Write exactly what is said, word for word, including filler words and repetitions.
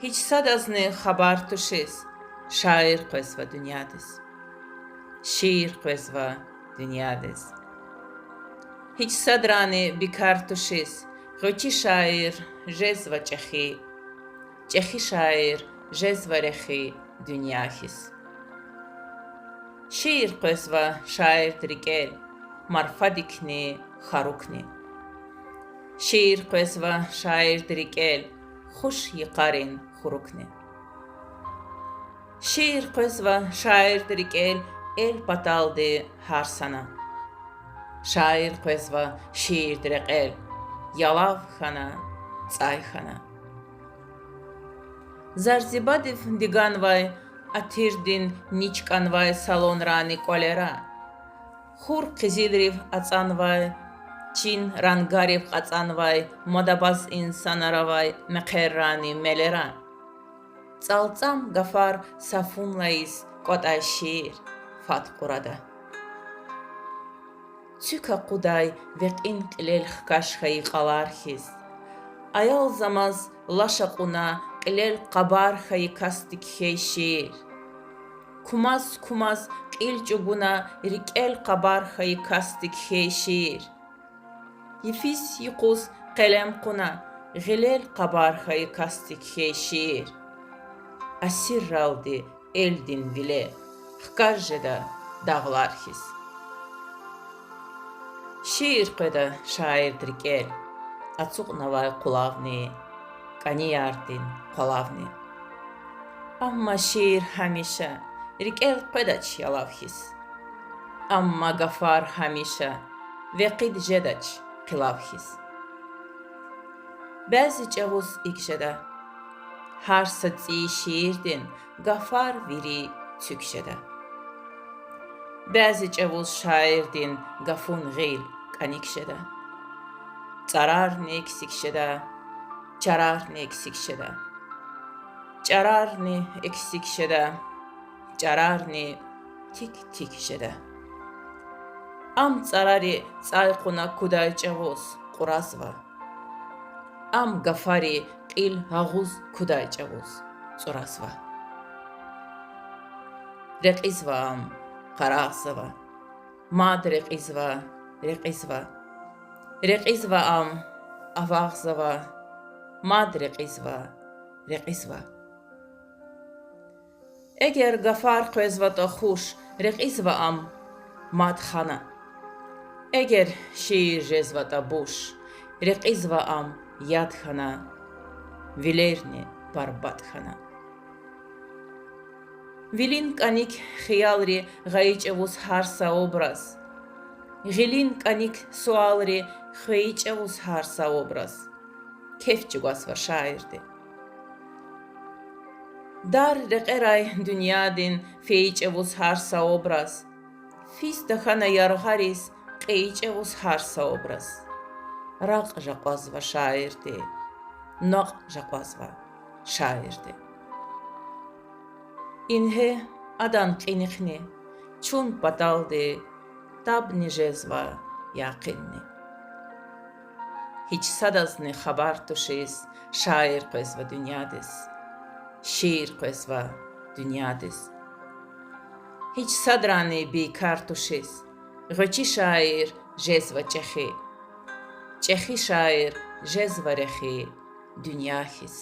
Гьич садазни хабар тушиз, шаир къвезва дуьньядиз. Шиир къвезва дуьньядиз. Гьич садрани бикар тушиз, гъвечӀи шаир жезва чӀехи, чӀехи шаир жезва рехи дуьнья хьиз. Шиир къвезва шаирди рикӀел, марфадикни, харукни. Шиир къвезва шаирди рикӀел, хуш йикъарин хурукни. Шиир къвезва шаирди рикӀел, эл паталди гьар сана. Шаир къвезва шиирди рекьел, ялав хьана, цӀай хьана. Зарзибадив диганвай, атирдин ни чкӀанвай салонрани кӀвалера, хур къизилрив ацӀанвай, чин рангарив кьацӀанвай, мад абаз инсанар авай мехъеррани мелера. ЦӀалцӀам гафар са фунлай ийиз кӀватӀай шиир фад кьурада. Цуьк акъудай векьин кьилел хкаж хьайи кьалар хьиз, аялзамаз лаш акьуна кьилел къабар хьайи касди кхьей шиир. Кумаз-кумаз кьил чӀугуна рикӀел къабар хьайи касди кхьей шиир. Йифиз-юкъуз къелем кьуна гъилел къабар хьайи касди кхьей шиир. Асирралди элдин виле хкаж жеда дагълар хьиз. Шиир къведа шаирди рикӀел, ацукьнавай къулавни, кӀанияр тир къвалавни. Амма шиир гьамиша рикӀел къведач ялав хьиз. Амма гафар гьамиша векъид жедач къилав хьиз. Бязи чӀавуз икӀ жеда: гьар са цӀийи шиирдин гафар вири цуьк жеда. Бязи чӀавуз шаирдин гафун гъил кӀаник жеда. ЦӀарарни эксик жеда, чарарни эксик жеда. ЧӀарарни эксик жеда, чӀарарни тик-тик жеда. Ам цӀарари цӀай кьуна кудай чӀавуз кьуразва. Ам гафари кьил агъуз кудай чӀавуз цӀуразва. Рекьизва ам, къарагъзава. Мад рекьизва, рекьизва. Рекьизва ам, авагъзава. Мад рекьизва, рекьизва. Эгер гафар къвезватӀа хуш, рекьизва ам мад хана. Эгер шиир жезватӀа буш, рекьизва ам яд хьана, вилерни барбатӀ хьана. Вилин кӀаник хиялри гъайи чӀавуз гьар са образ, гъилин кӀаник суалри хвейи чӀавуз гьар са образ. Кеф чӀугвазва шаирди. Дар рекьерай дуьньядин фейи чӀавуз гьар са образ, физ тахьана яргъариз кьейи чӀавуз гьар са образ. Ракь жакъвазва шаирди, накь жакъвазва шаирди. Ингье, адан кьиникни чун паталди табни жезва якъинни. Гьич садазни хабар тушиз, шаир къвезва дуьньядиз, шиир къвезва дуьньядиз. Гьич садрани бейкар тушиз, гъвечӀи шаир жезва чӀехи, чӀехи шаир жезва рехи дуьнья хьиз.